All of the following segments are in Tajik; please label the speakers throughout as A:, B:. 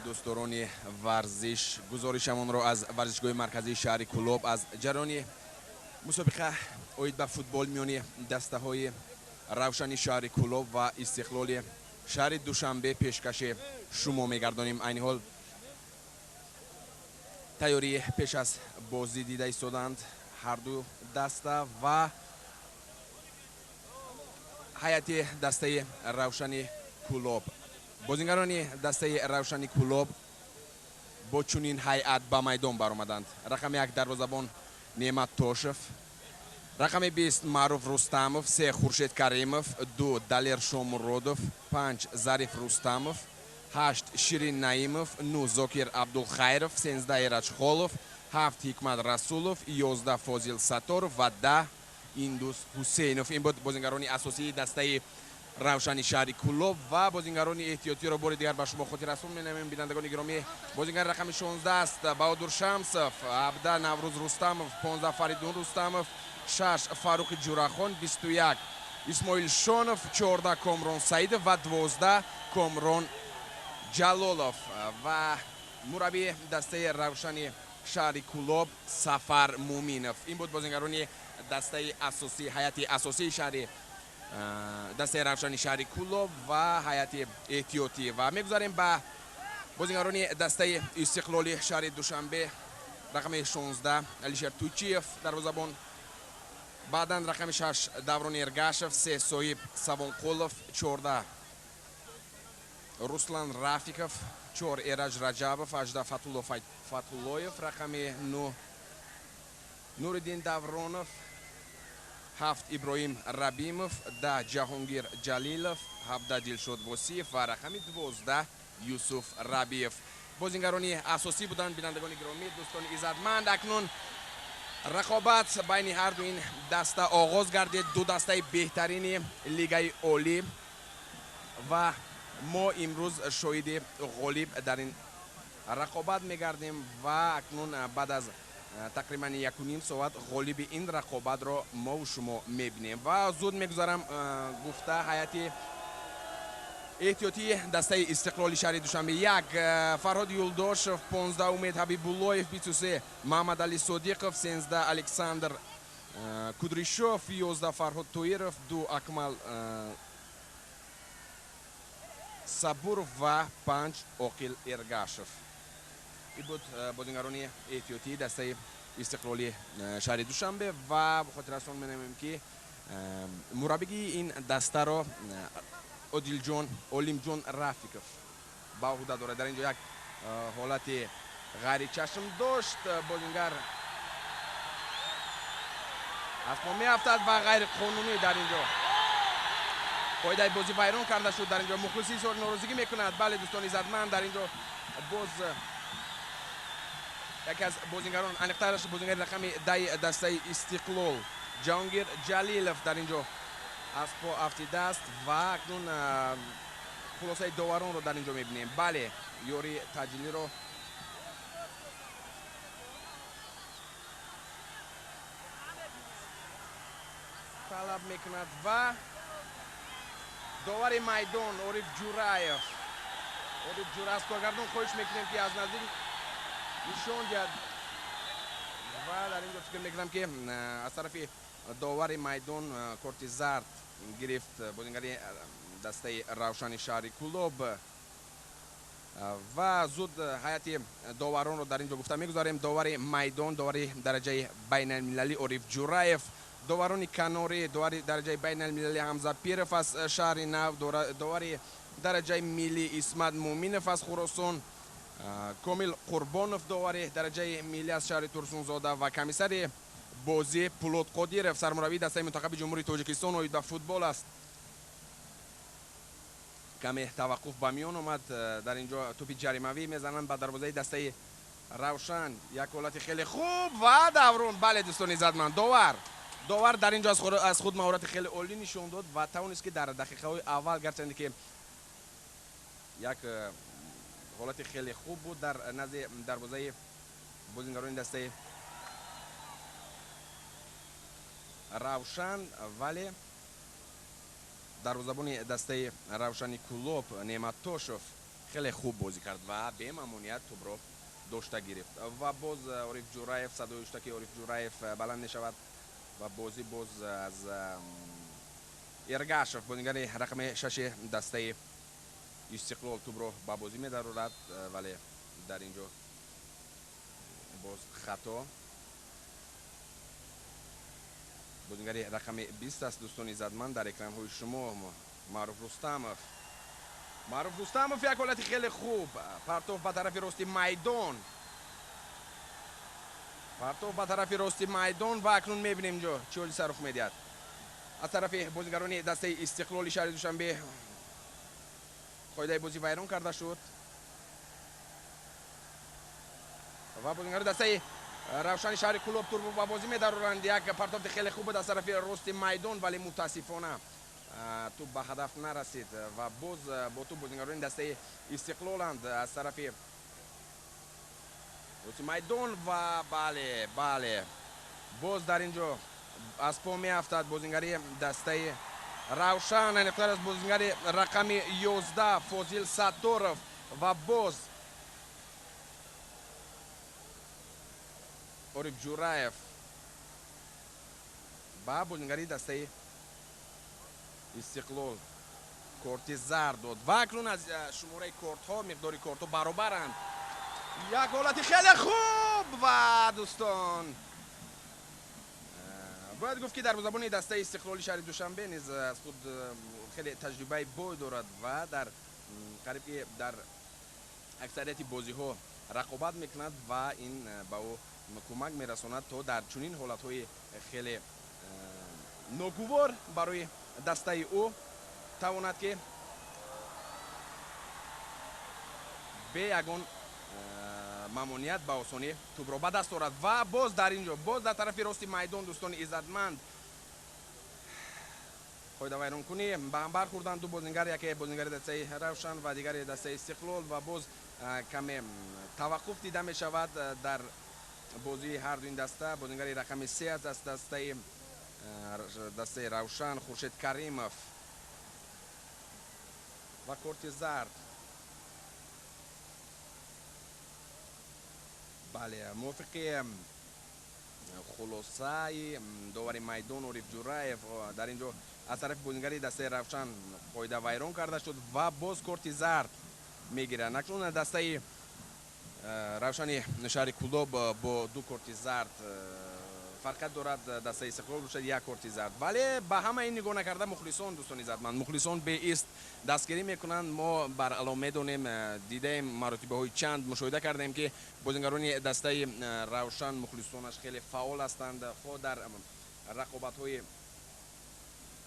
A: Дӯстдорони варзиш, гузоришамонро аз варзишгоҳи марказии шаҳри Кӯлоб, аз ҷараёни мусобиқа оид ба футбол миёни дастаҳои Равшани шаҳри Кӯлоб ва Истиқлоли шаҳри Душанбе пешкаши шумо мегардонем. Айни ҳол тайёрии пеш аз бозӣ дида истоданд ҳарду даста ва ҳайати дастаи Равшани Кӯлоб. Бозингарони дастаи Равшани Кӯлоб бо чунин ҳайат ба майдон баромаданд. Рақами 1 дарвозабон Неъмат Тошев, рақами 20 Маъруф Рустамов, 3 Хуршед Каримов, 2 Далер Шомуродов, 5 Зариф Рустамов, 8 Ширин Наимов, 9 Зокир Абдулхайров, 13 Эраҷ Холов, 7 Ҳикмат Расулов, 11 Фозил Сатторов ва 10 Индус Ҳусейнов. Ин буд бозингарони асосии дастаи Равшани шаҳри Кӯлоб ва бозингарони эҳтиётиро бори дигар ба шумо хотиррасон менамоем. Бинандагони гиромӣ, бозингари рақами 16 аст Баҳодур Шамсов, 17 Наврӯз Рустамов, 15 Фаридун Рустамов, 6 Фаррухи Ҷурахон, 21 Исмоил Шонов, 14 Комрон Саидов ва 12 Комрон Ҷалолов. Ва мураббии дастаи Равшани шаҳри Кӯлоб Сафар Муминов. Ин буд бозингарони дастаи асосӣ, ҳайати асосии шаҳри дастаи Равшани шаҳри Кӯлоб ва ҳайати эҳтиётӣ. Ва мегузарем ба бозингарони дастаи Истиқлоли шаҳри Душанбе. Рақами 16 Алишер Туйчиев дарвозабон, баъдан рақами 6 Даврон Эргашев, 3 Соҳиб Савонқулов, 14 Руслан Рафиков, 4 Эраҷ Раҷабов, 18 Фатулло Фатуллоев, рақами 9 Нуриддин Давронов, 7 Иброҳим Рабимов, 10 Ҷаҳонгир Ҷалилов, 17 Дилшод Восиев ва рақами 12 Юсуф Рабиев. Бозингарони асосӣ буданд, бинандагони гиромӣ, дӯстони иззатманд. Акнун рақобат байни ҳарду ин даста оғоз гардид. Ду дастаи беҳтарини лигаи олӣ ва мо имрӯз шоҳиди ғолиб дар ин рақобат мегардем ва акнун баъд аз тақрибан 1,5 соат ғолиби ин рақобатро мову шумо мебинем. Ва зуд мегузарам гуфта ҳайати эҳтиётии дастаи Истиқлоли шаҳри Душанбе. 1 Фарҳод Юлдошев, 15 Умед Ҳабибуллоев, 23 Маҳмадали Содиқов, 13 Александр Кудришов, 11 Фарҳод Тоиров, 2 Акмал Сабуров ва 5 Оқил Эргашев. Ин буд бозингарони эҳтиётии дастаи Истиқлоли шаҳри Душанбе. Ва хотиррасон менамоем, ки мураббигии ин дастаро Одилҷон Олимҷон Рафиков ба ӯҳда дорад. Дар ин ҷо як ҳолати ғайричашм дошт, бозингар аз по меафтад ва ғайриқонунӣ дар ин ҷо қоидаи бозӣ вайрон карда шуд. Дар ин ҷо мухлиси изҳори норозигӣ мекунад. Бале, дӯстони иззатманд, дар ин ҷо боз яке аз бозингарон, аниқтараш бозингари рақами 10 дастаи Истиқлол Ҷаҳонгир Ҷалилов дар ин ҷо аз по афтидааст ва акнун хулосаи доваронро дар ин ҷо мебинем. Бале, ёри таъҷилиро талаб мекунад ва довари майдон Ориф Ҷураев. Ориф Ҷураев, аз коргардон хоҳиш мекунем, ки аз наздик нишон диҳад ва дар ин ҷо фикр мекунам, ки аз тарафи довари майдон корти зард гирифт бозингари дастаи Равшани шаҳри Кӯлоб. Ва зуд ҳайати доваронро дар ин ҷо гуфта мегузарем. Довари майдон, довари дараҷаи байналмилалӣ Ориф Ҷураев, доварони канорӣ, довари дараҷаи байналмилалӣ Ҳамза Пиров аз шаҳри Нав, довари дараҷаи миллӣ Исмат Муминов аз Хуросон, Комил Қурбонов, довари дараҷаи миллӣ аз шаҳри Турсунзода ва комиссари бозӣ Пулод Қодиров, сармураббии дастаи мунтахаби Ҷумҳурии Тоҷикистон оид ба футбол аст. Каме таваққуф ба миён омад. Дар ин ҷо тӯпи ҷаримавӣ мезананд ба дарвозаи дастаи Равшан. Як ҳолати хеле хуб ва Даврон. Бале, дӯстони иззатманд, довар дар ин ҷо аз худ маҳорати хеле олӣ нишон дод ва тавонист, ки дар дақиқаҳои аввал, гарчанде ки як ҳолати хеле хуб буд дар назди дарвозаи бозингарони дастаи Равшан, вале дарвозабони дастаи Равшани Кӯлоб Неъмат Тошев Хеле хуб бозӣ кард ва бемамоният тӯбро дошта гирифт. Ва боз Ориф Ҷураев, садои ҳуштаки Ориф Ҷураев баланд мешавад ва бозӣ боз аз Эргашев, бозигари рақами 6 дастаи Истиқлол, тӯбро ба бозӣ медарорад, вале дар ин ҷо боз хато. Бозигари рақами 20 аст, дӯстони иззатманд, дар экранҳои шумо Маъруф Рустамов. Маъруф Рустамов як ҳолати хеле хуб, партов ба тарафи рости майдон, партов ба тарафи рости майдон ва акнун мебинем инҷо чӣ ҳодиса рух медиҳад. Аз тарафи бозигарони дастаи Истиқлоли шаҳри Душанбе қоидаи бозӣ вайрон карда шуд ва бозигарони дастаи Равшани шаҳри Кӯлоб турбо ба бозӣ медароранд. Як партофти хеле хуб буд аз тарафи рости майдон, вале мутаассифона тӯб ба ҳадаф нарасид ва боз бо тӯб бозигарони дастаи Истиқлоланд аз тарафи рости майдон ва бале, бале, боз дар ин ҷо аз по меафтад бозингари дастаи Равшан, аниқтар аз бозингари рақами 11 Фозил Сатторов ва боз Ориф Ҷураев ба бозингари дастаи Истиқлол корти зард дод ва акнун аз шумораи кортҳо, миқдори кортҳо баробаранд. Як ҳолати хеле хуб ва дӯстон, бояд гуфт, ки дарвозабони дастаи Истиқлоли шаҳри Душанбе низ аз худ хеле таҷрибаи бой дорад ва дар қариб ки дар аксарияти бозиҳо рақобат мекунад ва ин ба ӯ кӯмак мерасонад то дар чунин ҳолатҳои хеле ногувор барои дастаи ӯ тавонад ки бе ягон мамоният ба осонӣ тӯбро ба даст орад. Ва боз дар ин ҷо, боз дар тарафи рости майдон, дӯстони иззатманд, қоидавайронкунӣ ба ҳам бархӯрданд ду бозингар, яке бозингари дастаи Равшан ва дигари дастаи Истиқлол ва боз каме таваққуф дида мешавад дар бозии ҳар ду ин даста. Бозингари рақами 3 аз дастаи Равшан Хуршед Каримов ва корти зард. Бале, мувофиқи хулосаи довари майдон Ориф Ҷураев дар ин ҷо аз тарафи бозингари дастаи Равшан қоида вайрон карда шуд ва боз корти зард мегиранд. Акнун дастаи Равшани шаҳри Кӯлоб бо ду корти зард фарқият дорад, дастаи Истиқлол бошад як корти зард. Вале ба ҳама ин нигоҳ накарда мухлисон, дӯстони иззатманд, мухлисон беист дастгирӣ мекунанд. Мо барало медонем, дидаем, маротибаҳои чанд мушоҳида кардем, ки бозингарони дастаи Равшан мухлисонаш хеле фаъол ҳастанд, хоҳ дар рақобатҳои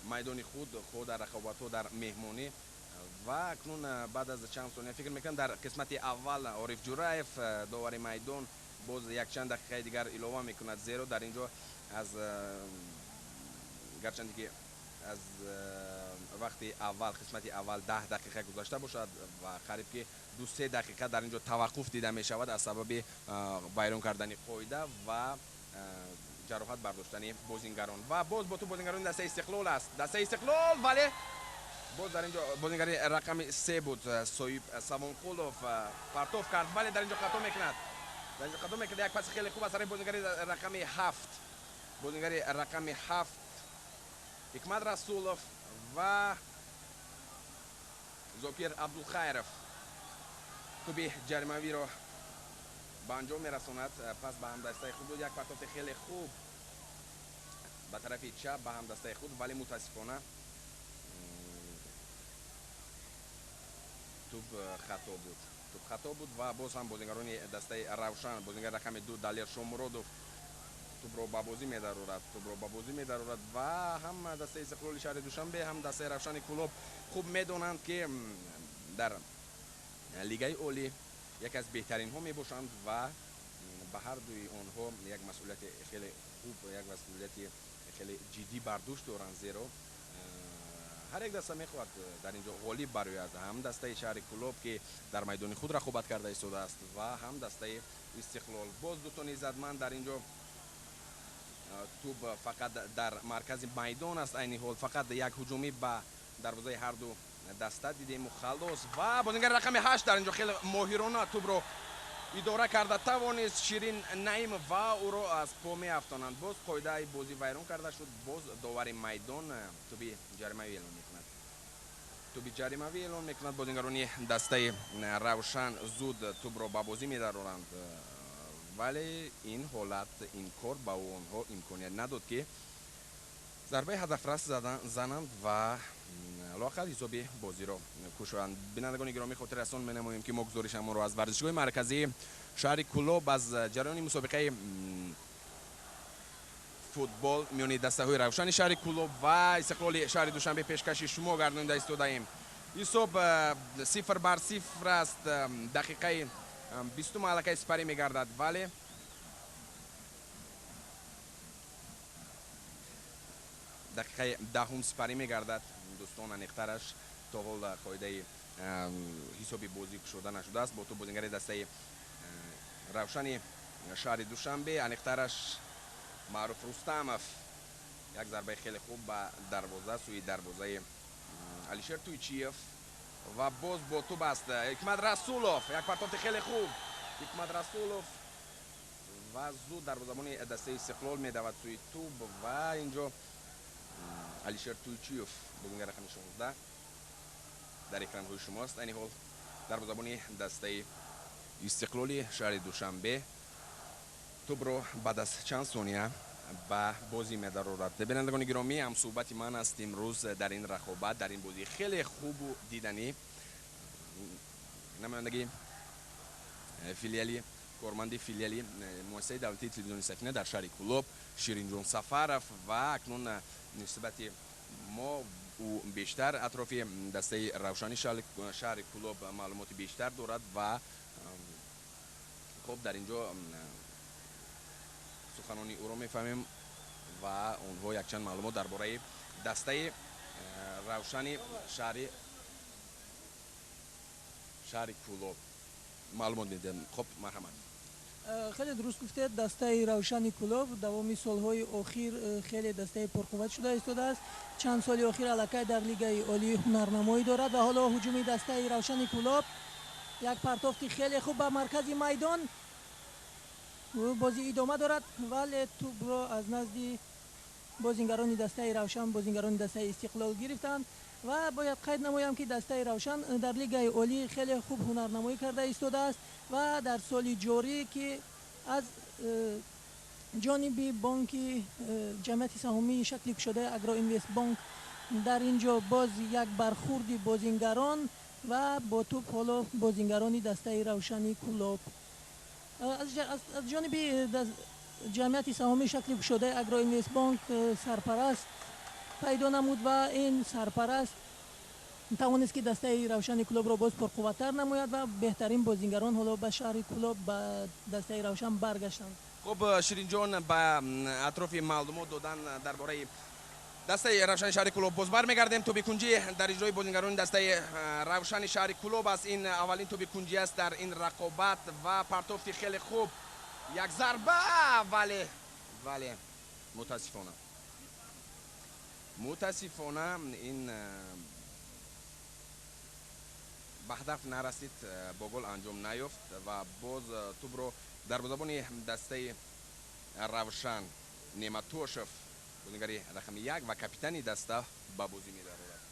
A: майдони худ, хоҳ дар рақобатҳо дар меҳмонӣ. Ва акнун баъд аз чанд сония фикр мекунам дар қисмати аввал Ориф Ҷураев довари майдон боз якчанд дақиқаи дигар илова мекунад, зеро дар ин ҷо аз гарчанде ки аз вақти аввал, қисмати аввал 10 дақиқа гузашта бошад ва қариб ки 2-3 дақиқа дар ин ҷо таваққуф дида мешавад аз сабаби вайрон кардани қоида ва ҷароҳат бардоштани бозингарон. Ва боз бо ту бозингарони дастаи Истиқлол аст, дастаи Истиқлол, вале боз дар ин ҷо бозингари рақами 3 буд Соиб Савонқулов партов кард, вале дар ин ҷо хато мекунад. Дар ин ҷо хато мекунад. Як паси хеле хуб аз тарафи бозингари рақами 7, бозингари рақами 7 Ҳикмат Расулов ва Зокир Абдулхайров тӯби ҷаримавиро ба анҷом мерасонад. Пас ба ҳамдастаи худ дод як партофти хеле хуб ба тарафи чап ба ҳамдастаи худ, вале мутаассифона тӯб хато буд. Тӯб хато буд ва боз ҳам бозингарони дастаи Равшан, бозингари рақами 2 Далер Шомуродов тӯбро ба бозӣ медарорад, тӯбро ба бозӣ медарорад ва ҳам дастаи Истиқлоли шаҳри Душанбе, ҳам дастаи Равшани Кӯлоб хуб медонанд, ки дар лигаи олӣ яке аз беҳтаринҳо мебошанд ва ба ҳар дуи онҳо як масъулияти хеле хуб, як масъулияти хеле ҷиддӣ бар дӯш доранд, зеро ҳар як даста мехоҳад дар ин ҷо ғолиб барояд. Ҳам дастаи шаҳри Кӯлоб, ки дар майдони худ рақобат карда истодааст, ва ҳам дастаи Истиқлол. Боз дӯстони иззатманд, дар ин ҷо тӯб фақат дар маркази майдон аст. Айни ҳол фақат як ҳуҷумӣ ба дарвозаи ҳар ду даста дидем халос ва бозингари рақами 8 дар инҷо хеле моҳирона тӯбро идора карда тавонист Ширин Наим ва ӯро аз по меафтонанд. Боз қоидаи бозӣ вайрон карда шуд. Боз довари майдон тӯби ҷаримавӣ эълон мекунад. Тӯби ҷаримавӣ эълон мекунад. Бозингарони дастаи Равшан зуд тӯбро ба бозӣ медароранд, вале ин ҳолат, ин кор ба онҳо имконият надод, ки зарбаи ҳадафрас зананд ва лоақал ҳисоби бозиро кушоянд. Бинандагони гиромӣ, хотиррасон менамоем, ки мо гузоришамонро аз варзишгоҳи марказии шаҳри Кӯлоб, аз ҷараёни мусобиқаи футбол миёни дастаҳои Равшани шаҳри Кӯлоб ва Истиқлоли шаҳри Душанбе пешкаши шумо гардонида истодаем. Ҳисоб 0-0 аст. Дақиқаи 20 аллакай сипарӣ мегардад, вале дақиқаи 10 сипарӣ мегардад. Дӯстон, аниқтараш то ҳол қоидаи ҳисоби бозӣ кушода нашудааст. Бо тӯб бозингари дастаи Равшани шаҳри Душанбе, аниқтараш Маъруф Рустамов, як зарбаи хеле хуб ба дарвоза, сӯи дарвозаи Алишер Туйчиев ва боз бо тӯб аст Ҳикмат Расулов. Як партофти хеле хуб Ҳикмат Расулов ва зуд дарвозабони дастаи Истиқлол медавад сӯи тӯб ва инҷо Алишер Туйчиев, бозингари рақами 16 дар экранҳои шумост. Айни ҳол дарвозабони дастаи Истиқлоли шаҳри Душанбе тӯбро баъд аз чанд сония ба бозӣ медарорад. Бинандагони гиромӣ, ҳамсӯҳбати ман аст имрӯз дар ин рақобат, дар ин бозии хеле хубу диданӣ, намояндагии филиали, корманди филиали муассисаи давлатии телевизиони Сафина дар шаҳри Кӯлоб Ширинҷон Сафаров ва акнун нисбати мо ӯ бештар атрофи дастаи Равшани шаҳри Кӯлоб маълумоти бештар дорад ва хуб дар инҷо суханони ӯро мефаҳмем ва онҳо якчанд маълумот дар бораи дастаи Равшани шаҳри Кӯлоб маълумот медиҳем. Хуб, марҳамат.
B: Хеле дуруст гуфтед, дастаи Равшани Кӯлоб давоми солҳои охир хеле дастаи пурқувват шуда истодааст. Чанд соли охир аллакай дар лигаи олии ҳунарнамоӣ дорад ва ҳоло ҳуҷуми дастаи Равшани Кӯлоб, як партофти хеле хуб ба маркази майдон, бозӣ идома дорад, вале тӯбро аз назди бозингарони дастаи Равшан бозингарони дастаи Истиқлол гирифтанд. Ва бояд қайд намоям, ки дастаи Равшан дар лигаи олӣ хеле хуб ҳунарнамоӣ карда истодааст ва дар соли ҷорӣ, ки аз ҷониби бонки ҷамъияти саҳомии шакли кушодаи Агроинвестбонк дар ин ҷо боз як бархурди бозингарон ва бо тӯб ҳоло бозингарони дастаи Равшани Кӯлоб аз ҷониби ҷамъияти саҳомии шакли кушодаи Агроинвестбонк сарпараст пайдо намуд ва ин сарпараст тавонист, ки дастаи Равшани Кӯлобро боз пурқувваттар намояд ва беҳтарин бозингарон ҳоло ба шаҳри Кӯлоб, ба дастаи Равшан баргаштанд.
A: Хуб, Ширинҷон, ба атрофи маълумот додан дар бораи дастаи Равшани шаҳри Кӯлоб боз бармегардем. Тӯби кунҷӣ дар иҷрои бозингарони дастаи Равшани шаҳри Кӯлоб аст. Ин аввалин тӯби кунҷӣ аст дар ин рақобат ва партофти хеле хуб, як зарба, вале мутаассифона ин ба ҳадаф нарасид, бо гол анҷом наёфт ва боз тӯбро дарвозабони дастаи Равшан Неъматошев, бозингари рақами 1 ва капитани даста, ба бозӣ медарорад.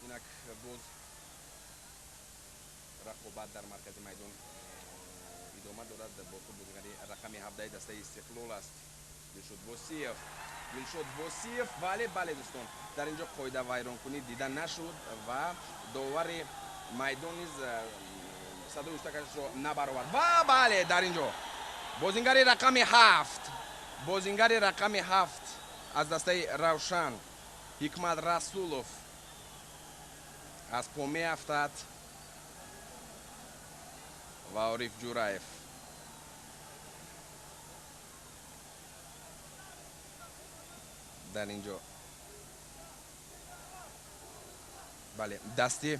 A: Инак боз рақобат дар маркази майдон идома дорад. Бо тӯб бозингари рақами 17 дастаи Истиқлол аст, Дилшод Восиев. Дилшод Восиев, вале бале дӯстон, дар инҷо қоида вайронкунӣ дида нашуд ва довари майдон низ садои уштакашро набаровард. Ва бале, дар инҷо бозингари рақами 7, бозингари рақами 7 аз дастаи Равшан Ҳикмат Расулов аз по меафтад ва Ориф Ҷураев дар инҷо, бале, дасти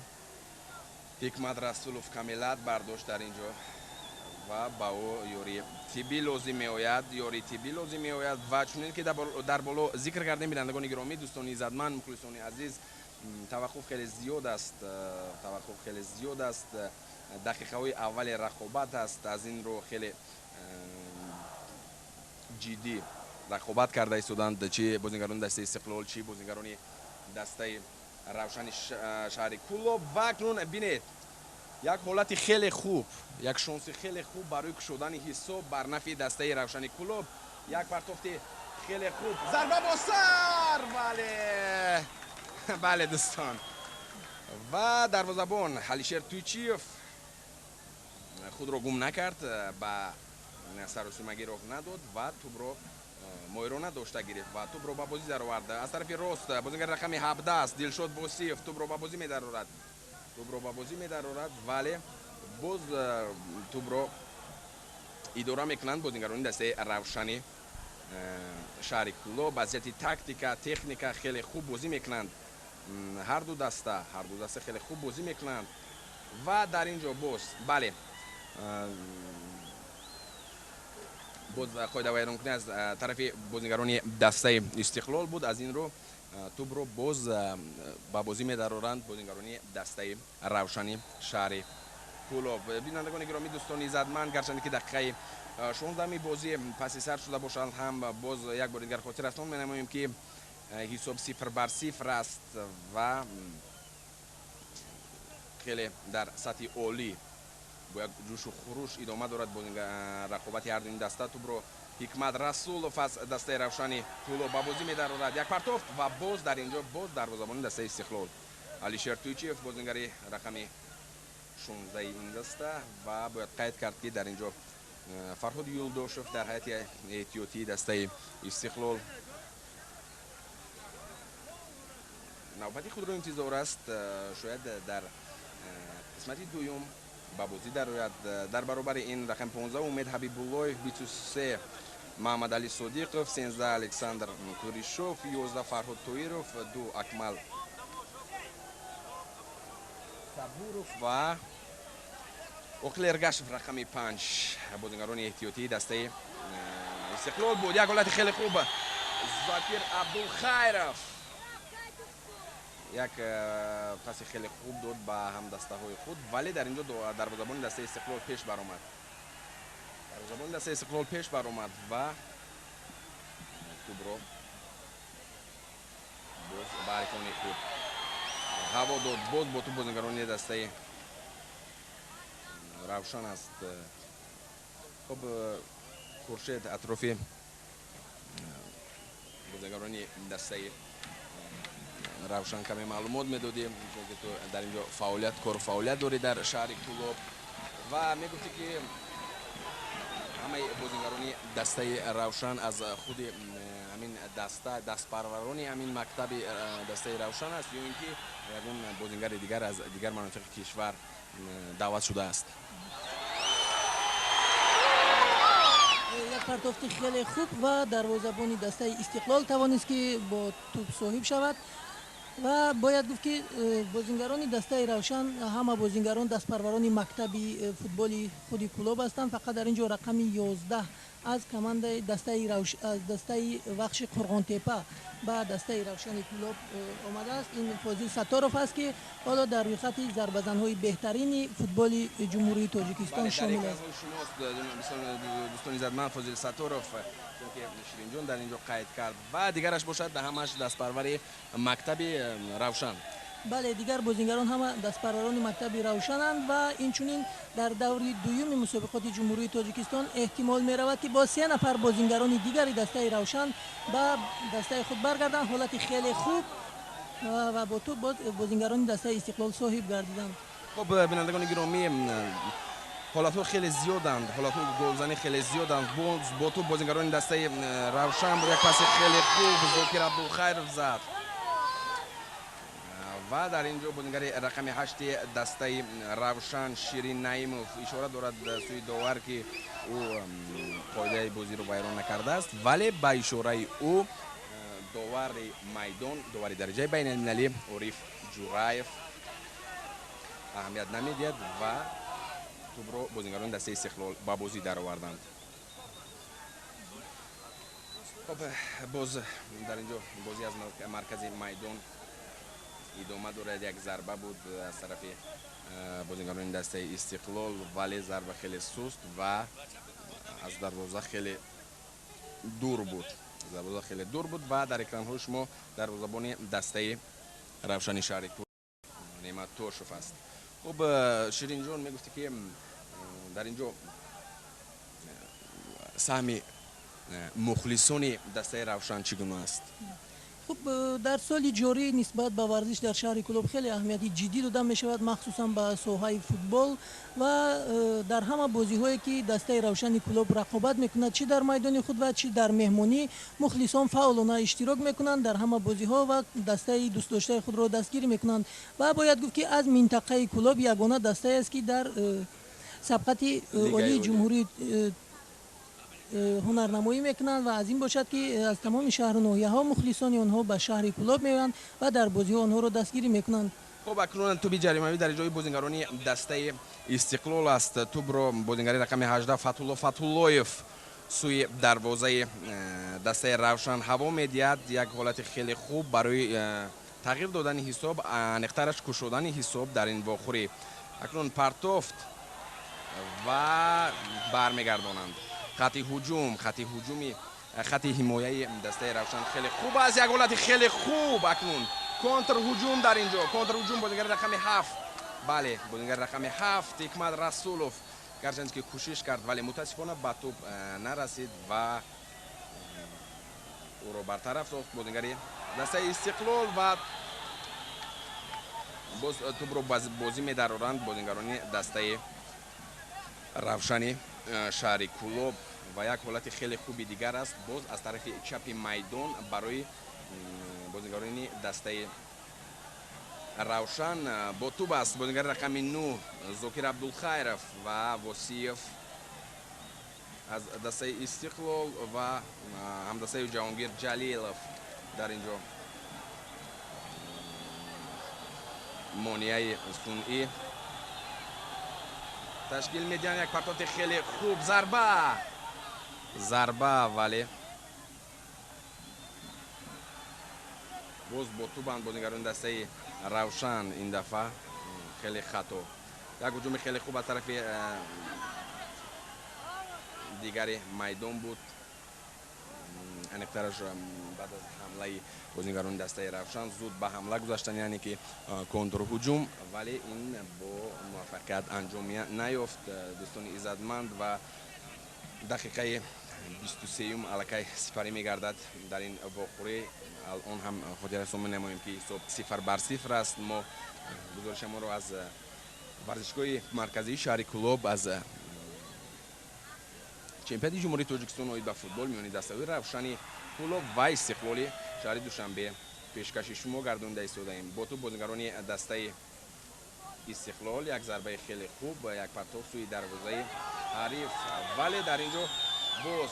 A: Ҳикмат Расулов камелат бардошт дар инҷо ва ба ӯ ёрии тиббӣ лозим меояд, ёрии тиббӣ лозим меояд. Ва чунин ки дар боло зикр кардем, бинандагони гиромӣ, дӯстони иззатманд, мухлисони азиз, Таваққуф хеле зиёд аст, таваққуф хеле зиёд аст. Дақиқаҳои аввали рақобат аст, аз ин рӯ хеле ҷиддӣ рақобат карда истоданд, чи бозингарони дастаи Истиқлол, чи бозингарони дастаи Равшани шаҳри Кӯлоб. Ва акнун бинед, як ҳолати хеле хуб, як шонси хеле хуб барои кушодани ҳисоб бар нафи дастаи Равшани Кӯлоб. Як партофти хеле хуб, зарба бо сар! Бале, бале, дӯстон, ва дарвозабон Алишер Туйчиев худро гум накард, ба саросимагӣ роҳ надод ва тӯбро моҳирона дошта гирифт ва тӯбро ба бозӣ даровард. Аз тарафи рост бозингари рақами 17 аст, Дилшод Босиев тӯбро ба бозӣ медарорад, тӯбро ба бозӣ медарорад, вале боз тӯбро идора мекунанд бозингарони дастаи Равшани шаҳри Кӯлоб. Аз ҷиҳати тактика, техника хеле хуб бозӣ мекунанд ҳарду даста, ҳарду даста хеле хуб бозӣ мекунанд. Ва дар ин ҷо боз, бале, боз қоидавайронкунӣ аз тарафи бозингарони дастаи Истиқлол буд. Аз ин рӯ тӯбро боз ба бозӣ медароранд бозингарони дастаи Равшани шаҳри Кӯлоб. Бинандагони гиромӣ, дӯстони иззатманд, гарчанде ки дақиқаи 16-ми бозӣ паси сар шуда бошанд ҳам, боз як бори дигар хотиррасон менамоем, ки ҳисоб 0-0 аст ва хеле дар сатҳи олӣ бо як ҷӯшу хуруш идома дорад рақобати ҳарду ин даста. Тӯбро Ҳикмат Расулов аз дастаи Равшани Кӯлоб ба бозӣ медарорад. Як партофт ва боз дар ин ҷо боз дарвозабони дастаи Истиқлол Алишер Туйчиев, бозингари рақами 16 ин даста. Ва бояд қайд кард, ки дар ин ҷо Фарҳод Юлдошев дар ҳайати эҳтиётии дастаи Истиқлол навбати худро интизор аст, шояд дар қисмати дуюм ба бозӣ дарояд. Дар баробари ин рақами 15 Умед Ҳабибуллоев, 23 Маҳамадалӣ Содиқов, 13 Александр Куришов, 11 Фарҳод Тоиров, 2 Акмал Сабуров ва Оқил Эргашев рақами 5 бозингарони эҳтиётии дастаи Истиқлол буд. Як ҳолати хеле хуб, Зокир Абдулхайров як паси хеле хуб дод ба ҳамдастаҳои худ, вале дар ин ҷо дарвозабони дастаи Истиқлол пеш баромад, дарвозабони дастаи Истиқлол пеш баромад ва тӯбро боз ба ҳарифони худ ҳаво дод. Боз бо тӯб бозингарони дастаи Равшан аст. Хуб, Хуршед, атрофи бозингарони дастаи Равшан каме маълумот медодӣ, чунки ту дар ин ҷо фаъолият, кору фаъолият дорӣ дар шаҳри Кӯлоб ва мегуфтӣ, ки ҳамаи бозингарони дастаи Равшан аз худи ҳамин даста, дастпарварони ҳамин мактаби дастаи Равшан аст ё ин ки ягон бозингари дигар аз дигар манотиқи кишвар даъват шудааст?
B: Як партофти хеле хуб ва дарвозабони дастаи Истиқлол тавонист, ки бо тӯб соҳиб шавад. Ва бояд гуфт, ки бозингарони дастаи Равшан ҳама бозингарон дастпарварони мактаби футболи худи Кӯлоб ҳастанд. Фақат дар ин ҷо рақами 11 аз командаи дастаи аз дастаи Вахши Қурғонтепа ба дастаи Равшани Кӯлоб омадааст. Ин Фозил Сатторов аст, ки ҳоло дар рӯйхати зарбазанҳои беҳтарини футболи Ҷумҳурии Тоҷикистон шомил аст.
A: Дӯстони иззатманд, Фозил Сатторов, чунки Ширинҷон дар ин ҷо қайд кард, ва дигараш бошад ҳамаш дастпарвари мактаби Равшан.
B: Бале, дигар бозингарон ҳама дастпарварони мактаби Равшананд ва инчунин дар даври дуюми мусобиқоти Ҷумҳурии Тоҷикистон эҳтимол меравад, ки бо се нафар бозингарони дигари дастаи Равшан ба дастаи худ баргарданд. Ҳолати хеле хуб ва бо тӯб боз бозингарони дастаи Истиқлол соҳиб гардиданд.
A: Хуб, бинандагони гиромӣ, ҳолатҳо хеле зиёданд, ҳолатҳои голзанӣ хеле зиёданд. Бо тӯб бозингарони дастаи Равшан, як паси хеле хуб Зокир Абдулхайров зад ва дар ин ҷо бозингари рақами 8-и дастаи Равшан Ширин Наимов ишора дорад сӯи довар, ки ӯ қоидаи бозиро вайрон накардааст, вале ба ишораи ӯ довари майдон, довари дараҷаи байналмилалӣ Ориф Ҷураев аҳамият намедиҳад ва тӯбро бозингарони дастаи Истиқлол ба бозӣ дароварданд. Хоб, боз дар ин ҷо бозӣ аз маркази майдон Идома дорад. Як зарба буд аз тарафи бозингарони дастаи Истиқлол, вале зарба хеле суст ва аз дарвоза хеле дур буд. Дарвоза хеле дур буд ва дар экранҳои шумо дарвозабони дастаи Равшани шаҳри Кӯлоб Неъмат Тошев аст. Хуб, Ширинҷон, мегуфтӣ, ки дар ин ҷо саҳми мухлисони дастаи Равшан чӣ гуна аст?
B: Хуб, дар соли ҷорӣ нисбат ба варзиш дар шаҳри Кӯлоб хеле аҳамияти ҷиддӣ дода мешавад, махсусан ба соҳаи футбол ва дар ҳама бозиҳое, ки дастаи Равшани Кӯлоб рақобат мекунад, чӣ дар майдони худ ва чӣ дар меҳмонӣ, мухлисон фаъолона иштирок мекунанд дар ҳама бозиҳо ва дастаи дӯстдоштаи худро дастгирӣ мекунанд. Ва бояд гуфт, ки аз минтақаи Кӯлоб ягона дастае аст, ки дар сабқати олии ҷумҳурӣ ҳунарнамоӣ мекунанд ва аз ин бошад, ки аз тамоми шаҳру ноҳияҳо мухлисони онҳо ба шаҳри Кӯлоб меоянд ва дар бозиҳо онҳоро дастгирӣ мекунанд.
A: Хуб, акнун туби ҷаримавӣ дар ҷои бозингарони дастаи Истиқлол аст. Тубро бозингари рақами 18 Фатҳулло Фатҳуллоев сӯи дарвозаи дастаи Равшан ҳаво медиҳад. Як ҳолати хеле хуб барои тағйир додани ҳисоб, аниқтараш кушодани ҳисоб дар ин вохӯрӣ. Акнун партофт ва бармегардонанд. Хати ҳуҷум, хати ҳуҷуми, хати ҳимояи дастаи Равшан хеле хуб аст. Як ҳолати хеле хуб, акнун контрҳуҷум дар ин ҷо, контрҳуҷум, бозингари рақами 7, бале, бозингари рақами 7 Ҳикмат Расулов гарчанд ки кӯшиш кард, вале мутаассифона ба тӯб нарасид ва ӯро бартараф сохт бозингари дастаи Истиқлол ва боз тӯбро бозӣ медароранд бозингарони дастаи Равшани шаҳри Кӯлоб. Ва як ҳолати хеле хуби дигар аст боз аз тарафи чапи майдон барои бозингарони дастаи Равшан. Бо туб аст бозингари рақами 9 Зокир Абдулхайров ва Восиев аз дастаи Истиқлол ва ҳамдастаи Ҷаҳонгир Ҷалилов дар ин ҷо монеаи сунъӣ ташкил медиҳанд. Як партофти хеле хуб, зарба, зарба, вале боз бо тубанд бозингарони дастаи Равшан. Ин дафъа хеле хато. Як ҳуҷуми хеле хуб аз тарафи дигари майдон буд, аниқтараш баъд аз ҳамлаи бозингарони дастаи Равшан зуд ба ҳамла гузаштан, яъне ки контрҳуҷум, вале ин бо муваффақият анҷом наёфт. Дӯстони иззатманд, ва дақиқаи 23-юм аллакай сипарӣ мегардад дар ин вохӯрӣ. Алон ҳам хотиррасон менамоем, ки ҳисоб 0-0 аст. Мо гузоришамонро аз варзишгоҳи марказии шаҳри Кӯлоб, аз чемпионати Ҷумҳурии Тоҷикистон оид ба футбол миёни дастаҳои Равшани Кӯлоб ва Истиқлоли шаҳри Душанбе пешкаши шумо гардонида истодаем. Бо тӯб бозингарони дастаи Истиқлол. Як зарбаи хеле хуб, як партоф сӯи дарвозаи ҳариф, вале дар ин ҷо боз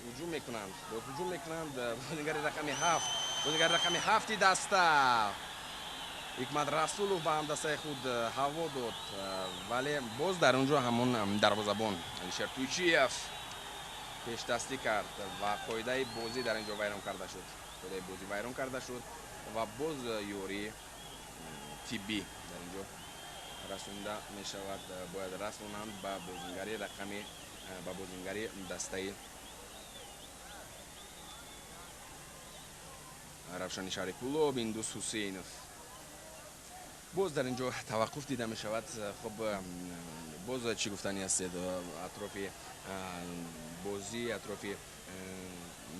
A: ҳуҷум мекунанд, боз ҳуҷум мекунанд. Бозингари рақами 7, бозингари рақами 7-и даста Ҳикмат Расулов ба ҳамдастаи худ ҳаво дод, вале боз дар он ҷо ҳамон дарвозабон Алишер Туйчиев пешдастӣ кард ва қоидаи бозӣ дар ин ҷо вайрон карда шуд. Қоидаи бозӣ вайрон карда шуд ва боз ёрии тиббӣ дар ин ҷо расонда мешавад, бояд расонанд ба бозингари рақами, ба бозингари дастаи Равшани шаҳри Кӯлоб Индус Ҳусейнов. Боз дар ин ҷо таваққуф дида мешавад. Хуб, боз чӣ гуфтанӣ ҳастед атрофи бозӣ, атрофи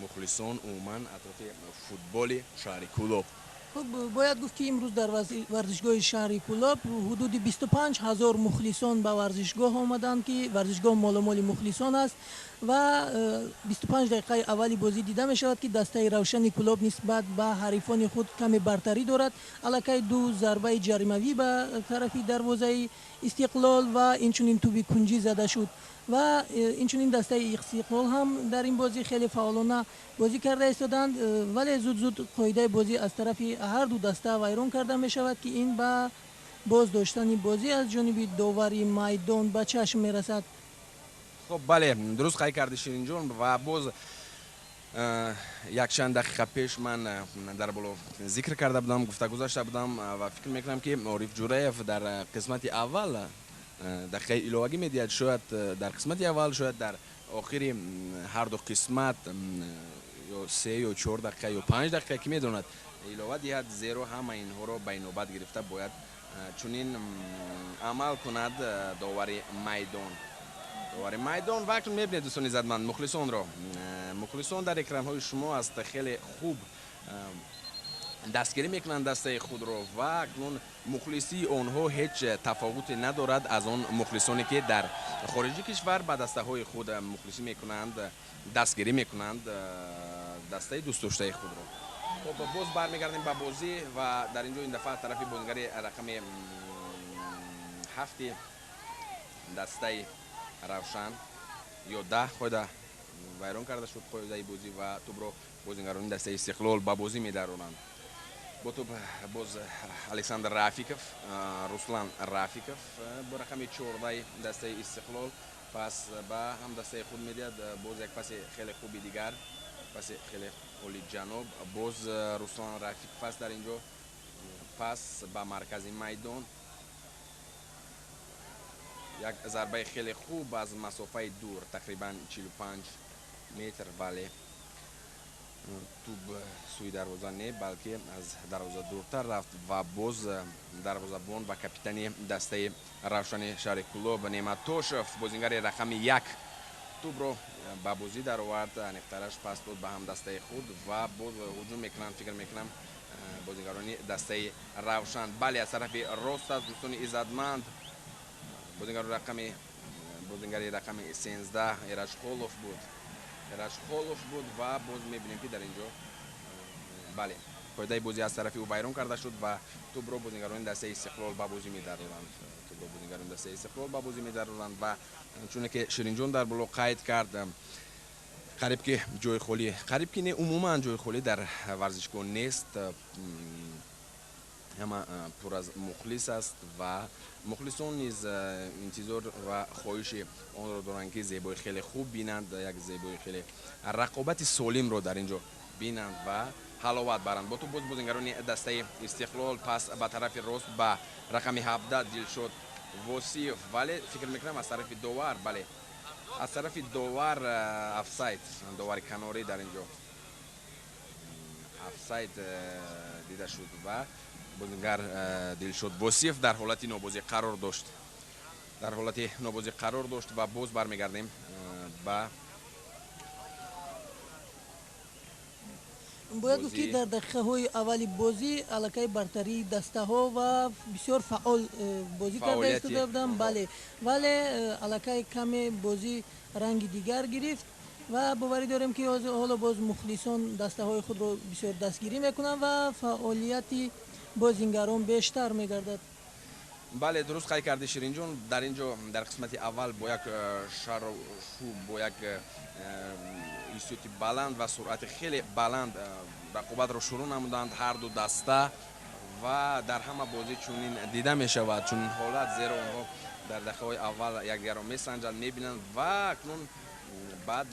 A: мухлисон, умуман атрофи футболи шаҳри Кӯлоб?
B: Хуб, бояд гуфт, ки имрӯз дар варзишгоҳи шаҳри Кӯлоб ҳудуди 25 ҳазор мухлисон ба варзишгоҳ омаданд, ки варзишгоҳ моломоли мухлисон аст. Ва 25 дақиқаи аввали бозӣ дида мешавад, ки дастаи Равшани Кӯлоб нисбат ба ҳарифони худ каме бартарӣ дорад. Аллакай ду зарбаи ҷаримавӣ ба тарафи дарвозаи Истиқлол ва инчунин туби кунҷӣ зада шуд. Ва инчунин дастаи Истиқлол ҳам дар ин бозӣ хеле фаъолона бозӣ карда истоданд, вале зуд зуд қоидаи бозӣ аз тарафи ҳар ду даста вайрон карда мешавад, ки ин ба боздоштани бозӣ аз ҷониби довари майдон ба чашм мерасад.
A: Хуб, бале, дуруст қайд карди, Ширинҷон. Ва боз Якчанд дақиқа пеш ман дар боло зикр карда будам, гуфта гузашта будам ва фикр мекунам, ки Ориф Ҷураев дар қисмати аввал дақиқаи иловагӣ медиҳад. Шояд дар қисмати аввал, шояд дар охири ҳарду қисмат ё 3 ё 4 дақиқа ё 5 дақиқа, ки медонад, илова диҳад, зеро ҳама инҳоро ба инобат гирифта бояд чунин амал кунад довари майдон. Довари майдон. Ва акнун мебинед, дӯстони иззатманд, мухлисонро. Мухлисон дар экранҳои шумо аст, хеле хуб дастгирӣ мекунанд дастаи худро ва акнун мухлисии онҳо ҳеҷ тафовуте надорад аз он мухлисоне, ки дар хориҷи кишвар ба дастаҳои худ мухлисӣ мекунанд, дастгирӣ мекунанд дастаи дӯстдоштаи худро. Хуб, боз бармегардем ба бозӣ ва дар ин ҷо ин дафъа тарафи бозигари рақами 7-и дастаи Равшан ё 10 қоида вайрон карда шуд, қоидаи бозӣ, ва тӯбро бозигарони дастаи Истиқлол ба бозӣ медаронанд. Бо тӯб боз Александр Рафиков, Руслан Рафиков бо рақами 14-аи дастаи Истиқлол пас ба ҳамдастаи худ медиҳад. Боз як паси хеле хуби дигар, паси хеле олиҷаноб. Боз Руслан Рафиков аст дар ин ҷо. Пас ба маркази майдон, як зарбаи хеле хуб аз масофаи дур, тақрибан 45 метр, вале тӯб сӯи дарвоза не, балки аз дарвоза дуртар рафт ва боз дарвозабон ва капитани дастаи Равшани шаҳри Кӯлоб Неъматтошев, бозингари рақами 1, тӯбро ба бозӣ даровард, аниқтараш пас дод ба ҳамдастаи худ ва боз ҳуҷум мекунанд, фикр мекунам, бозингарони дастаи Равшан. Бале, аз тарафи рост аст, дӯстони иззатманд, бозингари рақами 13 Эраҷхолов буд, Эраҷхолов буд ва боз мебинем, ки дар ин ҷо, бале, қоидаи бозӣ аз тарафи ӯ вайрон карда шуд ва тӯбро бозингарони дастаи Истиқлол ба бозӣ медароранд. Тӯбро бозингарони дастаи Истиқлол ба бозӣ медароранд ва чуне ки Ширинҷон дар боло қайд кард, қариб ки ҷои холӣ, қариб ки не, умуман ҷои холӣ дар варзишгоҳ нест. Ҳама пур аз мухлис аст ва мухлисон низ интизор ва хоҳиши онро доранд, ки зебои хеле хуб бинанд, як зебои хеле рақобати солимро дар ин ҷо бинанд ва ҳаловат баранд. Бо тӯб боз бозингарони дастаи Истиқлол. Пас ба тарафи рост ба рақами 17 Дилшод Восиев, вале фикр мекунам, аз тарафи довар, бале, аз тарафи довар офсайд. Довари канорӣ дар ин ҷо офсайд дида шуд ва бозингар Дилшод Восиев дар ҳолати нобозӣ қарор дошт, дар ҳолати нобозӣ қарор дошт ва боз бармегардем ба
B: Бояд гуфт, ки дар дақиқаҳои аввали бозӣ аллакай бартарии дастаҳо ва бисёр фаъол бозӣ карда истода буданд. Бале, вале аллакай каме бозӣ ранги дигар гирифт ва боварӣ дорем, ки ҳоло боз мухлисон дастаҳои худро бисёр дастгирӣ мекунанд ва фаъолияти бозингарон бештар мегардад.
A: Бале, дуруст қайд кардӣ, Ширинҷон. Дар ин ҷо дар қисмати аввал бо як шаршу, бо як ҳиссиёти баланд ва суръати хеле баланд рақобатро шурӯъ намуданд ҳарду даста ва дар ҳама бозӣ чунин дида мешавад, чунин ҳолат, зеро онҳо дар дақиқаҳои аввал якдигарро месанҷанд, мебинанд ва акнун баъд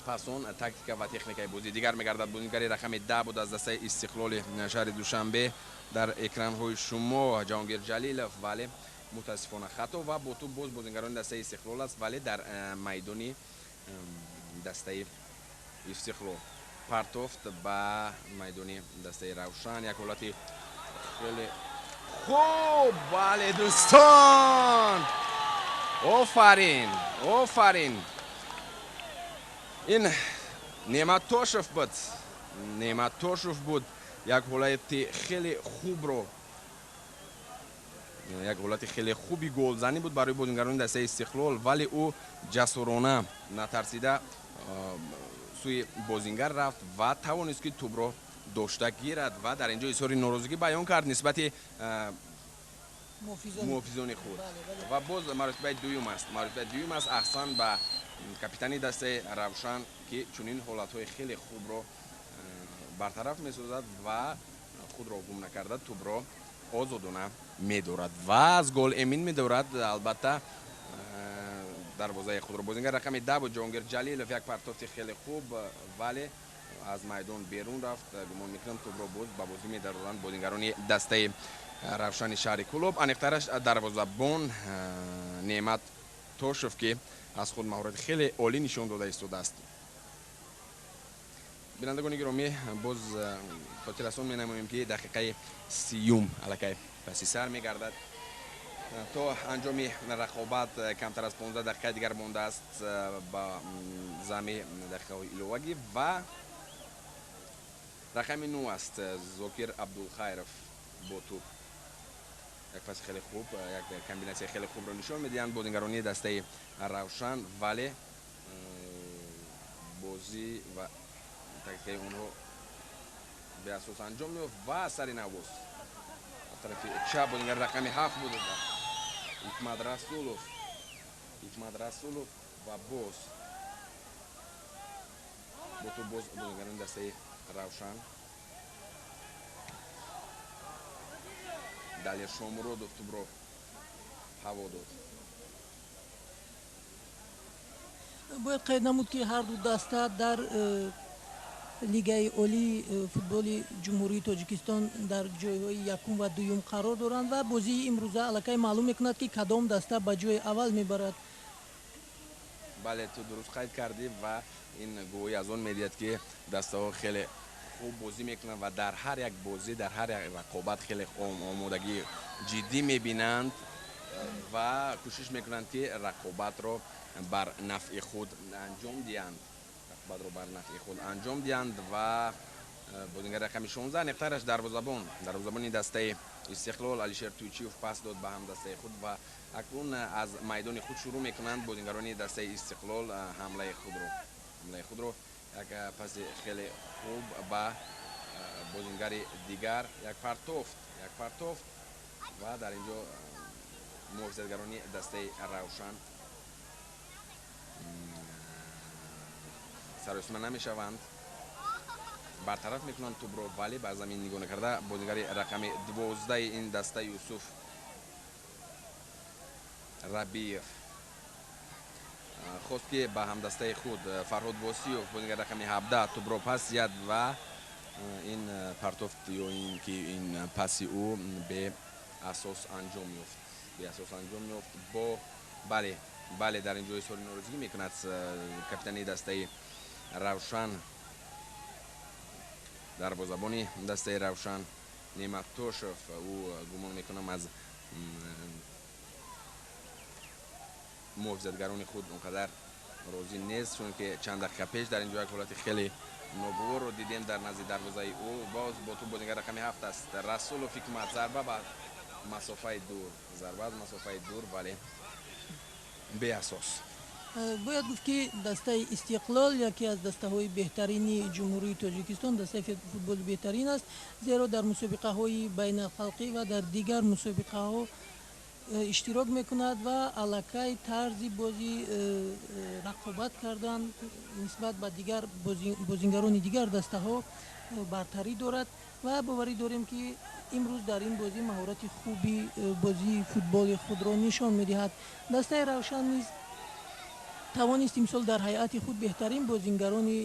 A: пас он тактика ва техникаи бозӣ дигар мегардад. Бозигари рақами 10 буд аз дастаи Истиқлоли шаҳри Душанбе дар экранҳои шумо, Ҷаҳонгир Ҷалилов, вале мутаассифона хато ва бо тӯб боз бозингарони дастаи Истиқлол аст, вале дар майдони дастаи Истиқлол партофт ба майдони дастаи Равшан. Як ҳолати хеле хуб. Бале, дӯстон, офарин, офарин! Ин Неъматтошев буд, Неъматтошев буд. Як ҳолати хеле хубро, як ҳолати хеле хуби голзанӣ буд барои бозингарони дастаи Истиқлол, вале ӯ ҷасурона, натарсида сӯи бозингар рафт ва тавонист, ки тӯбро дошта гирад ва дар ин ҷо изҳори норозигӣ баён кард нисбати муҳофизони худ. Ва боз маротибаи дуюм аст, маротибаи дуюм аст. Аҳсан ба капитани дастаи Равшан, ки чунин ҳолатҳои хеле хубро бартараф месозад ва худро гум накарда тӯбро озодона медорад ва аз гол эмин медорад албатта. Дарвозаи худро бозингар рақами 10 буд Ҷонгир Ҷалилов. Як партофти хеле хуб, вале аз майдон берун рафт. Гумон мекунам, тӯбро боз ба бозӣ медароранд бозингарони дастаи Равшани шаҳри Кӯлоб, аниқтараш дарвозабон Неъмат Тошев, ки аз худ маҳорати хеле олӣ нишон дода истодааст. Бинандагони гиромӣ, боз хотиррасон менамоем, ки дақиқаи 30-юм аллакай паси сар мегардад. То анҷоми рақобат камтар аз 15 дақиқаи дигар мондааст ба зами дақиқаҳои иловагӣ. Ва рақами 9 аст Зокир Абдулхайров бо тӯб. Як паси хеле хуб, як комбинатсияи хеле хубро нишон медиҳанд бозингарони дастаи Равшан, вале бозӣ ва тактикаи онҳо беасос анҷом меёфт. Ва сари навбоз аз тарафи чап бозингари рақами 7 буд Ҳикмат Расулов. Ҳикмат Расулов ва боз бо тӯб боз бозингарони дастаи Равшан. Далер Шомуродов тӯбро ҳаво дод.
B: Бояд қайд намуд, ки ҳарду даста дар Лигаи олии футболи Ҷумҳурии Тоҷикистон дар ҷойҳои якум ва дуюм қарор доранд ва бозии имрӯза аллакай маълум мекунад, ки кадом даста ба ҷои аввал мебарад.
A: Бале, ту дуруст қайд кардӣ ва ин гувоҳӣ аз он медиҳад, ки дастаҳо хеле хуб бозӣ мекунанд ва дар ҳар як бозӣ, дар ҳар як рақобат хеле омодагии ҷиддӣ мебинанд ва кӯшиш мекунанд, ки рақобатро бар нафъи худ анҷом диҳанд, рақобатро бар нафъи худ анҷом диҳанд. Ва бозингари рақами 16, аниқтараш дарвозабони дастаи Истиқлол Алишер Туйчиев пас дод ба ҳамдастаи худ ва акнун аз майдони худ шурӯъ мекунанд бозингарони дастаи Истиқлол ҳамлаи худро. Як паси хеле хуб ба бозингари дигар, як партофт ва дар ин ҷо муҳофизатгарони дастаи Равшан саросима намешаванд, бартараф мекунанд тӯбро, вале ба замин нигоҳ накарда бозингари рақами 12-и ин даста Юсуф Рабиев хост, ки ба ҳамдастаи худ Фарҳод Восиёв, бозингари рақами 17, тӯбро пас диҳад ва ин партофт ё ин ки ин паси ӯ беасос анҷом ёфт, беасос анҷом ёфт. Бо бале, дар ин ҷо изҳори норозигӣ мекунад капитани дастаи Равшан, дарвозабони дастаи Равшан Неъмат Тошев. Ӯ, гумон мекунам, аз муҳофизатгарони худ он қадар розӣ нест, чунки чанд дақиқа пеш дар ин ҷо як ҳолати хеле ногуворро дидем дар назди дарвозаи ӯ. Боз бо тӯб бозингар рақами 7 аст Расулов Ҳикмат. Зарба ба масофаи дур, зарба аз масофаи дур, вале беасос.
B: Бояд гуфт, ки дастаи Истиқлол яке аз дастаҳои беҳтарини Ҷумҳурии Тоҷикистон, дастаи футболи беҳтарин аст, зеро дар мусобиқаҳои байналхалқӣ ва дар дигар мусобиқаҳо иштирок мекунад ва аллакай тарзи бозӣ, рақобат кардан нисбат ба дигар бозингарони дигар дастаҳо бартарӣ дорад. Ва боварӣ дорем, ки имрӯз дар ин бозӣ маҳорати хуби бозии футболи худро нишон медиҳад. Дастаи Равшан низ тавонист имсол дар ҳайати худ беҳтарин бозингарони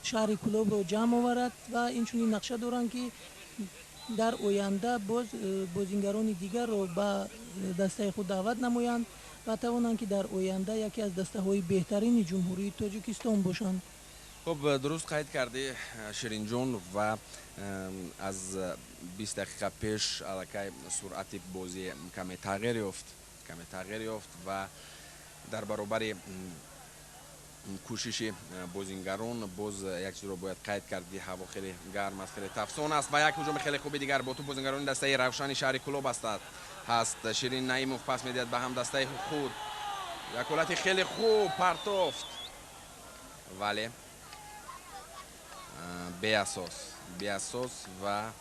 B: шаҳри Кӯлобро ҷамъ оварад ва инчунин нақша доранд, ки дар оянда боз бозингарони дигарро ба дастаи худ даъват намоянд ва тавонанд, ки дар оянда яке аз дастаҳои беҳтарини Ҷумҳурии Тоҷикистон бошанд.
A: Хуб, дуруст қайд кардӣ, Ширинҷон, ва аз 20 дақиқа пеш аллакай суръати бозӣ каме тағйир ёфт ва дар баробари кӯшиши бозингарон боз як чизро бояд қайд кард, ки ҳаво хеле гарм аст, хеле тафсон аст. Ва як ҳуҷуми хеле хуби дигар, бо тӯб бозингарони дастаи Равшани шаҳри Кӯлоб ҳаст. Ширин Наимов пас медиҳад ба ҳамдастаи худ. Як ҳолати хеле хуб, партофт, вале беасос, беасос ва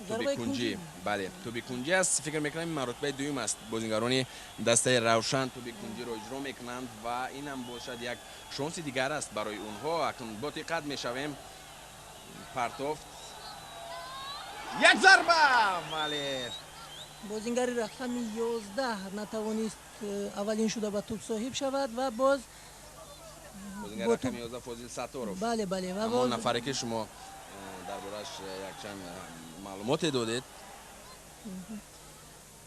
A: тӯби кунҷӣ. Бале, тӯби кунҷӣ аст. Фикр мекунам, ин маротибаи дуюм аст, бозингарони дастаи Равшан тӯби кунҷиро иҷро мекунанд ва инам бошад як шонси дигар аст барои онҳо. Акнун бо диққат мешавем. Партофт, як зарба, вале
B: Бозингари рақами 11 натавонист аввалин шуда ба тӯб соҳиб шавад ва боз
A: бозингари рақами 11 Фозил Сатторов.
B: Бале, бале, ва
A: ҳамон нафаре ки шумо дар борааш якчанд маълумоте додед.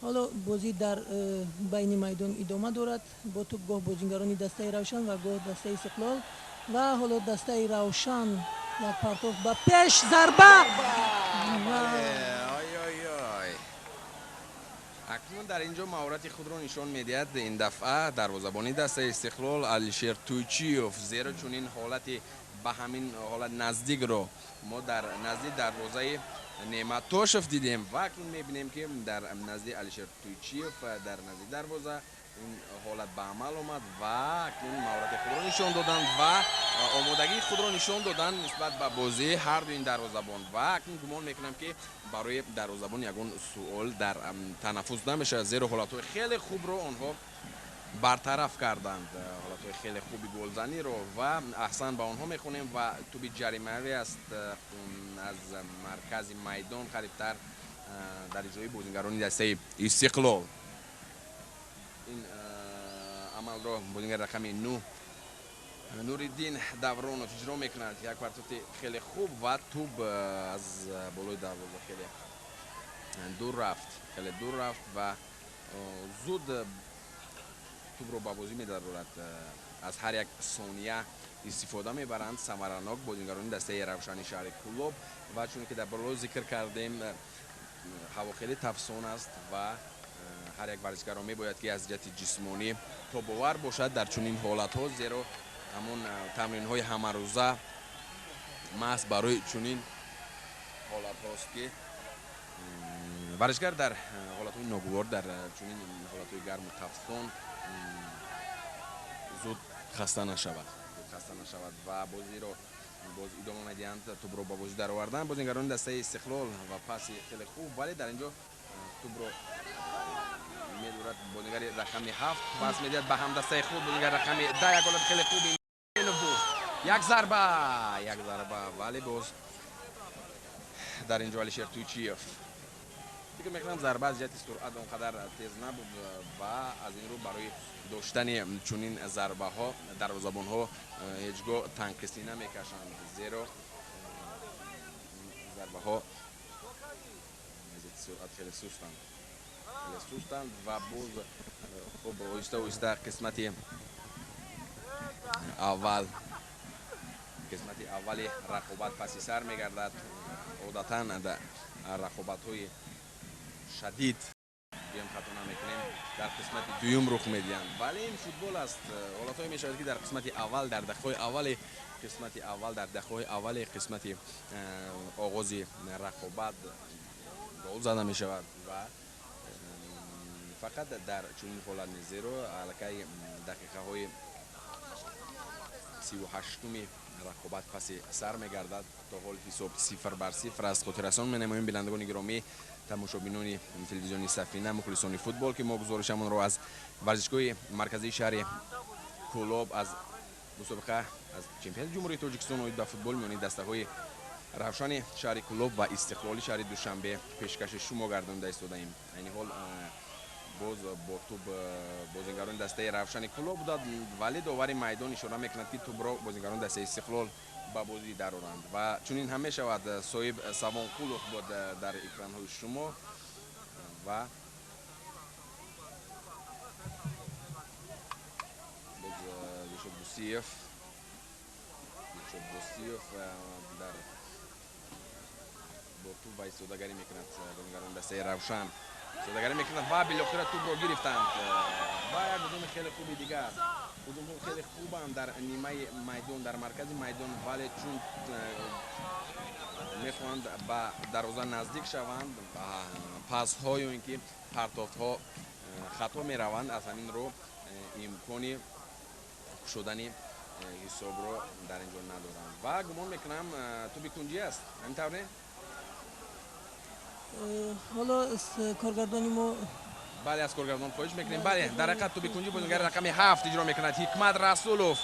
B: Ҳоло бозӣ дар байни майдон идома дорад. Бо тӯб гоҳ бозингарони дастаи Равшан ва гоҳ дастаи Истиқлол. Ва ҳоло дастаи Равшан як партоф ба пеш, зарба.
A: Ой-ой-ой, акнун дар ин ҷо маҳорати худро нишон медиҳад ин дафъа дарвозабони дастаи Истиқлол Алишер Туйчиев, зеро чунин ҳолати ба ҳамин ҳолат наздикро мо дар назди дарвозаи Неъматтошев дидем ва акнун мебинем, ки дар назди Алишер Туйчиев, дар назди дарвоза ин ҳолат ба амал омад ва акнун маҳорати худро нишон доданд ва омодагии худро нишон доданд нисбат ба бозии ҳарду ин дарвозабон. Ва акнун гумон мекунам, ки барои дарвозабон ягон суол дар танаффус намешавад, зеро ҳолатҳои хеле хубро онҳо бартараф карданд, ҳолатҳои хеле хуби голзаниро, ва аҳсан ба онҳо мехонем. Ва туби ҷаримавӣ аст аз маркази майдон қарибтар дар иҷрои бозингарони дастаи Истиқлол. Ин амалро бозингари рақами 9 Нуриддин Давронов иҷро мекунад. Як партофти хеле хуб ва туб аз болои дарвоза хеле дур рафт, хеле дур рафт ва зуд тубро ба бозӣ медарорад. Аз ҳар як сония истифода мебаранд самаранок бозингарони дастаи Равшани шаҳри Кӯлоб. Ва чуне ки дар боло зикр кардем, ҳаво хеле тафсон аст ва ҳар як варзишгарро мебояд, ки аз ҷиҳати ҷисмонӣ тобовар бошад дар чунин ҳолатҳо, зеро ҳамон тамринҳои ҳамарӯза маҳз барои чунин ҳолатҳост, ки варзишгар дар ҳолатҳои ногувор, дар чунин ҳолатҳои гарму тафсон зуд хаста нашавад, зуд хаста нашавад. Ва бозиро боз идома медиҳанд. Тубро ба бозӣ дароварданд бозингарони дастаи Истиқлол ва паси хеле хуб, вале дар ин ҷо тубро медурад бозингари рақами 7, пас медиҳад ба ҳамдастаи худ бозингари рақами 10. Як ҳолати хеле хуби буд, як зарба, як зарба, вале боз дар ин ҷо Алишер Туйчиев. Фикр мекунам, зарба аз ҷиҳати суръат он қадар тез набуд ва аз ин рӯ барои доштани чунин зарбаҳо дарвозабонҳо ҳеҷ гоҳ танқисӣ намекашанд, зеро зарбаҳо аз ҷиҳати суръат хеле сустанд, хеле сустанд. Ва боз хуб, оҳиста оҳиста қисмати аввали рақобат паси сар мегардад. Одатан рақобатҳои шадид, гӯем хато намекунем, дар қисмати дуюм рух медиҳанд, вале ин футбол аст. Ҳолатҳое мешавад, ки дар қисмати аввал, дар дақиқаҳои аввали қисмати аввал, дар дақиқаҳои аввали қисмати оғози рақобат гол зада мешавад ва фақат дар чунин ҳолат нест, зеро аллакай дақиқаҳои 38-уми рақобат паси сар мегардад. То ҳол ҳисоб 0-0 аст. Хотиррасон менамоем, бинандагони гиромӣ, тамошобинони телевизиони Сафина, мухлисони футбол, ки мо гузоришамонро аз варзишгоҳи марказии шаҳри Кӯлоб, аз мусобиқа аз чемпионати Ҷумҳурии Тоҷикистон оид ба футбол миёни дастаҳои Равшани шаҳри Кӯлоб ва Истиқлоли шаҳри Душанбе пешкаши шумо гардонда истодаем. Айни ҳол боз бо туб бозингарони дастаи Равшани Кӯлоб буданд, вале довари майдон ишора мекунад, ки тубро бозингарони дастаи Истиқлол ба бозӣ дароранд ва чунин ҳам мешавад. Соҳиб Савонқулов буд дар экранҳои шумо ва боз Дилшод Бусиев, Дилшод Бусиев дар бо туб ва истодагарӣ мекунад. Бозингарони дастаи Равшан истодагарӣ мекунад ва билохира тубро гирифтанд ва як ҳуҷуми хеле хуби дигар. Ҳуҷумҳо хеле хубанд дар нимаи майдон, дар маркази майдон, вале чун мехоҳанд ба дарвоза наздик шаванд, пасҳо ё ин ки партофтҳо хато мераванд. Аз ҳамин рӯ имкони кушодани ҳисобро дар ин ҷо надоранд ва гумон мекунам, туби кунҷӣ аст, ҳамин тавр не?
B: Ҳоло коргардони мо
A: Бале, аз коргардон хоҳиш мекунем. Бале, дар ҳақиқат туби кунҷӣ бозингари рақами 7 иҷро мекунад, Ҳикмат Расулов.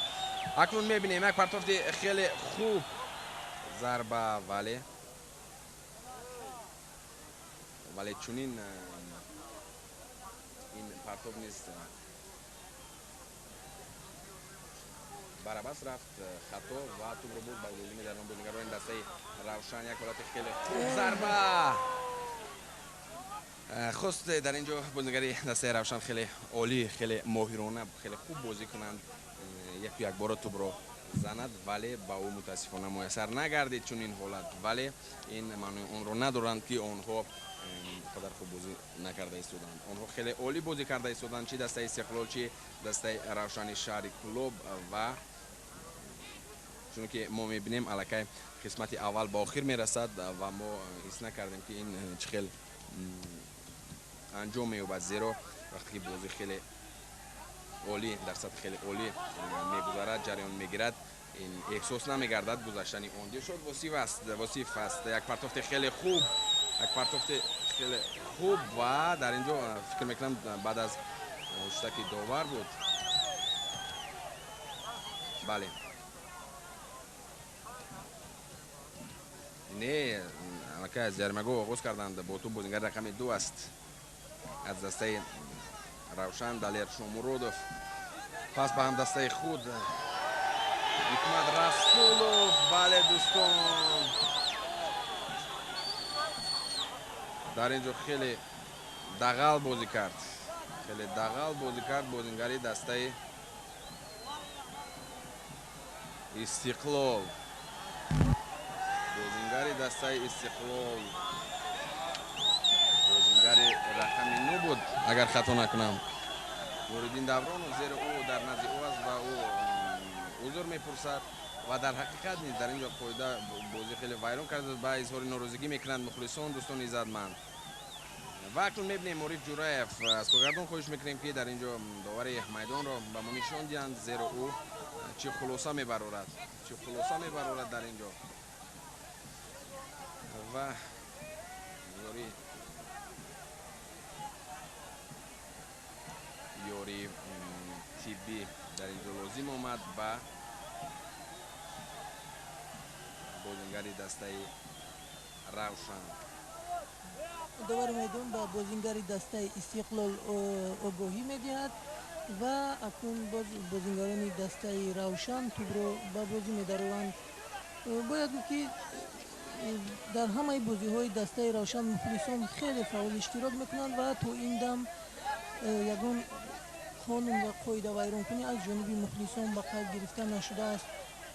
A: Акнун мебинем як партофти хеле хуб, зарба, вале чунин Ин партов низ барабас рафт, хато ва тӯбро бурд ба бозӣ медарон бозигарони дастаи Равшан. Як ҳолати хеле хуб, зарба хост дар ин ҷо бозигари дастаи Равшан хеле олӣ, хеле моҳирона, хеле хуб бозӣ кунанд, яку якбора тӯбро занад, вале ба ӯ мутаассифона муяссар нагардид чунин ҳолат. Вале ин маънои онро надоранд, ки онҳо қадар хуб бозӣ накарда истоданд. Онҳо хеле олӣ бозӣ карда истоданд, чи дастаи Истиқлол, чи дастаи Равшани шаҳри Кӯлоб. Ва чунки мо мебинем, аллакай қисмати аввал ба охир мерасад ва мо ҳис накардем, ки ин чӣ хел анҷом меёбад, зеро вақте ки бозӣ хеле олӣ, дар сатҳи хеле олӣ мегузарад, ҷараён мегирад, ин эҳсос намегардад гузаштани он. Дилшод Восиф аст, Восиф аст, як партофти хеле хуб, як партофти хеле хуб ва дар ин ҷо фикр мекунам, баъд аз ҳуштаки довар буд. Бале, не, аллакай аз ҷаримагоҳ оғоз карданд. Бо тӯб бозингари рақами 2 аст аз дастаи Равшан, Далер Шомуродов. Пас ба ҳамдастаи худ Ҳикмат Расулов. Бале, дӯстон, дар ин ҷо хеле дағал бозӣ кард, хеле дағал бозӣ кард бозингари дастаи Истиқлол, бозингари дастаи Истиқлол, бозингари рақами 9 буд, агар хато накунам, Нуриддин Давронов, зеро ӯ дар назди ӯ аст ва ӯ узр мепурсад. Ва дар ҳақиқат низ дар ин ҷо қоида бозӣ хеле вайрон карда, ба изҳори норозигӣ мекунанд мухлисон, дӯстони иззатманд. Ва акнун мебинем Ориф Ҷураев. Аз коргардон хоҳиш мекунем, ки дар ин ҷо довари майдонро ба мо нишон диҳанд, зеро ӯ чӣ хулоса мебарорад, чӣ хулоса мебарорад дар ин ҷо. Ва ёрии тиббӣ дар ин ҷо лозим омад ба бозингари дастаи Равшан.
B: Довари майдон ба бозингари дастаи Истиқлол огоҳӣ медиҳад ва акнун боз бозингарони дастаи Равшан тӯбро ба бозӣ медарованд. Бояд гуфт, ки дар ҳамаи бозиҳои дастаи Равшан мухлисон хеле фаъол иштирок мекунанд ва то ин дам ягон қонун ва қоидавайронкунӣ аз ҷониби мухлисон ба қайд гирифта нашудааст.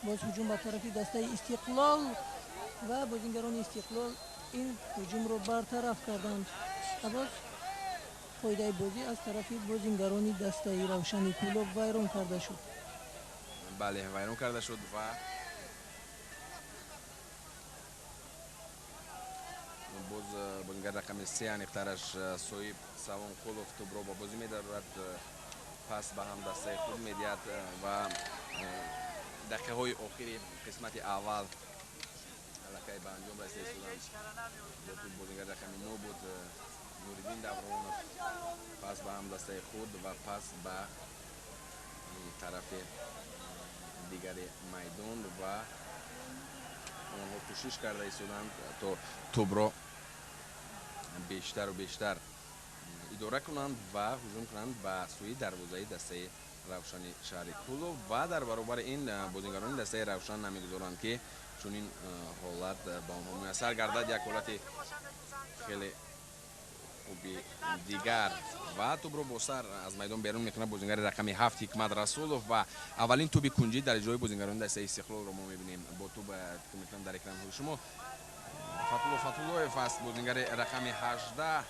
B: Боз ҳуҷум ба тарафи дастаи Истиқлол ва бозингарони Истиқлол ин ҳуҷумро бартараф карданд ва боз қоидаи бозӣ аз тарафи бозингарони дастаи Равшани Кӯлоб вайрон карда шуд.
A: Бале, вайрон карда шуд ва боз бозингар рақами 3, аниқтараш Соҳиб Савонқулов, тӯбро ба бозӣ медарорад, пас ба ҳамдастаи худ медиҳад ва дақиқаҳои охири қисмати аввал аллакай ба анҷом расида истоданд. Бо тӯб бозингар рақами 9 буд, Нуриддин Давронов. Пас ба ҳамдастаи худ ва пас ба тарафи дигари майдон ва онҳо кӯшиш карда истоданд, то тӯбро бештару бештар идора кунанд ва ҳуҷум кунанд ба сӯи дарвозаи дастаи Равшани шаҳри Кӯлоб. Ва дар баробари ин бозингарони дастаи Равшан намегузоранд, ки чунин ҳолат ба онҳо муяссар гардад. Як ҳолати хеле хуби дигар ва тӯбро бо сар аз майдон берун мекунад бозингари рақами 7 Ҳикмат Расулов ва аввалин тӯби кунҷӣ дар иҷрои бозингарони дастаи Истиқлолро мо мебинем. Бо тӯб, фикр мекунам, дар экранҳои шумо Фатулло Фатуллоев аст, бозингари рақами 18.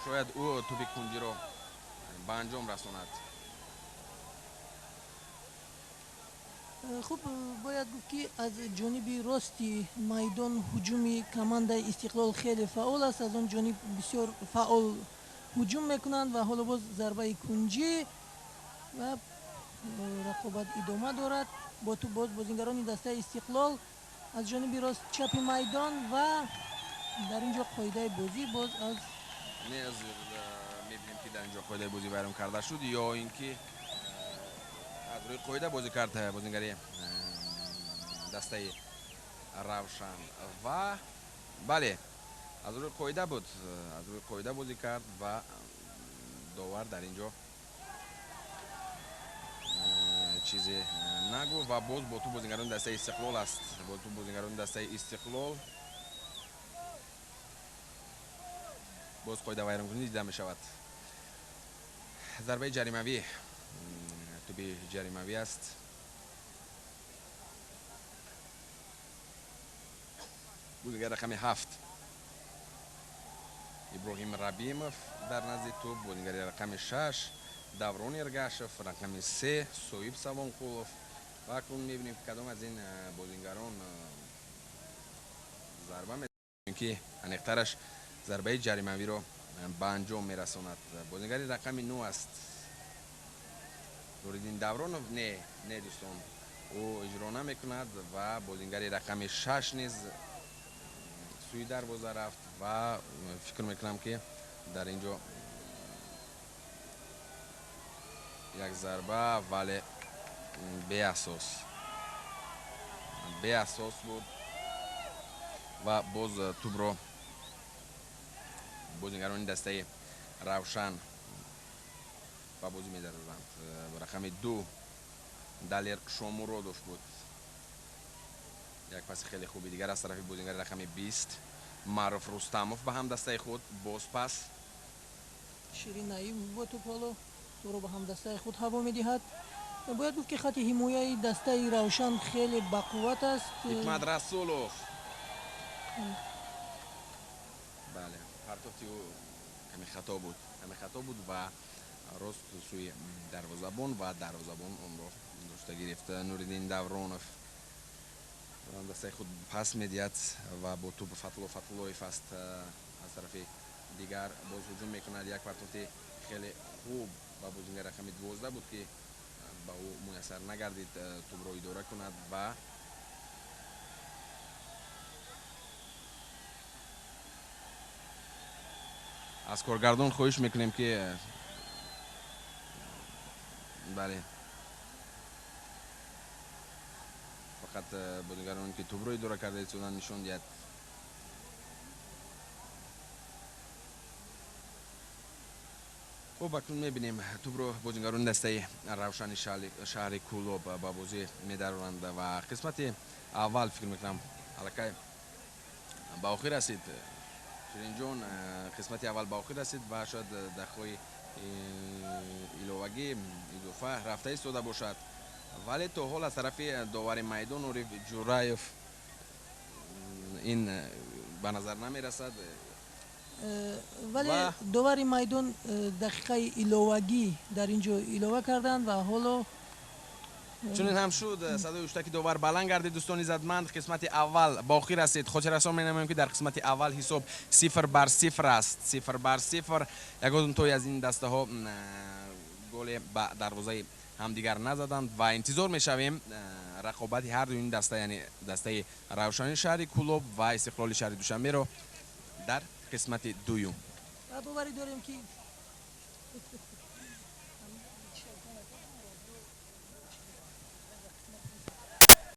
A: Шояд ӯ тӯби кунҷиро ба анҷом расонад.
B: Хуб, бояд гуфт, ки аз ҷониби рости майдон ҳуҷуми командаи Истиқлол хеле фаъол аст. Аз он ҷониб бисёр фаъол ҳуҷум мекунанд ва ҳоло боз зарбаи кунҷӣ ва рақобат идома дорад. Бо тӯб боз бозингарони дастаи Истиқлол аз ҷониби рост чапи майдон ва дар ин ҷо қоидаи бозӣ боз аз
A: Не, мебинем, ки дар ин ҷо қоидаи бозӣ вайрон карда шуд ё ин ки аз рӯи қоида бозӣ кард бозингари дастаи Равшан. Ва бале, аз рӯи қоида буд, аз рӯи қоида бозӣ кард ва Довар дар ин ҷо чизе нагуфт ва боз бо тӯб бозингарони дастаи Истиқлол аст. Бо тӯб бозингарони дастаи Истиқлол боз қоидавайронкунӣ дида мешавад. Зарбаи ҷаримавӣ, тӯби ҷаримавӣ аст. Бозингар рақами 7 Иброҳим Рабимов дар назди тӯб, бозингари рақами 6 Даврон Эргашев, рақами 3 Соиб Савонқулов. Ва акнун мебинем, ки кадом аз ин бозингарон зарба мезанад, ки аниқтараш зарбаи ҷаримавиро ба анҷом мерасонад. Бозингари рақами 9 аст Нуриддин Давронов. Не, не, дӯстон, ӯ иҷро намекунад ва бозингари рақами 6 низ сӯи дарвоза рафт ва фикр мекунам, ки дар ин ҷо як зарба, вале беасос, беасос буд ва боз тӯбро бозингарони дастаи Равшан ба бозӣ медароранд. Рақами 2 Далер Шомуродов буд. Як паси хеле хуби дигар аз тарафи бозингари рақами 20 Маъруф Рустамов ба ҳамдастаи худ. Боз пас
B: Ширин Наимов бо тӯб ҳоло тӯбро ба ҳамдастаи худ ҳаво медиҳад. Бояд гуфт, ки хати ҳимояи дастаи Равшан хеле бақувват аст.
A: Ҳикмат Расулов, бале, партофти ӯ каме хато буд, каме хато буд ва рост сӯи дарвозабон ва дарвозабон онро дошта гирифт. Нуриддин Давронов дастаи худ пас медиҳад ва бо тӯб Фатулло Фатуллоев аст. Аз тарафи дигар боз ҳуҷум мекунад. Як партофти хеле хуб ба бозингар рақами 12 буд, ки ба ӯ муяссар нагардид тӯбро идора кунад ва аз коргардон хоҳиш мекунем, ки бале, фақат бозингароне, ки тӯбро идора карда истодан, нишон диҳад. Хуб, акнун мебинем, тӯбро бозингарони дастаи Равшани шаҳри Кӯлоб ба бозӣ медароранд ва қисмати аввал, фикр мекунам, аллакай ба охир расид. Ширинҷон, қисмати аввал ба охир расид ва шояд дақиқаҳои иловагӣ, изофа рафта истода бошад, вале то ҳол аз тарафи довари майдон Ориф Ҷураев ин ба назар намерасад.
B: Вале довари майдон дақиқаи иловагӣ дар ин ҷо илова карданд ва ҳоло
A: Чунин ҳам шуд, садои ҳуштаки довар баланд гардид. Дӯстони иззатманд, қисмати аввал ба охир расид. Хотиррасон менамоем, ки дар қисмати аввал ҳисоб 0-0 аст, 0-0. Ягон тои аз ин дастаҳо голе ба дарвозаи ҳамдигар назаданд ва интизор мешавем рақобати ҳар дуи ин даста, яъне дастаи Равшани шаҳри Кӯлоб ва Истиқлоли шаҳри Душанберо дар қисмати дуюм.
B: Ва боварӣ дорем, ки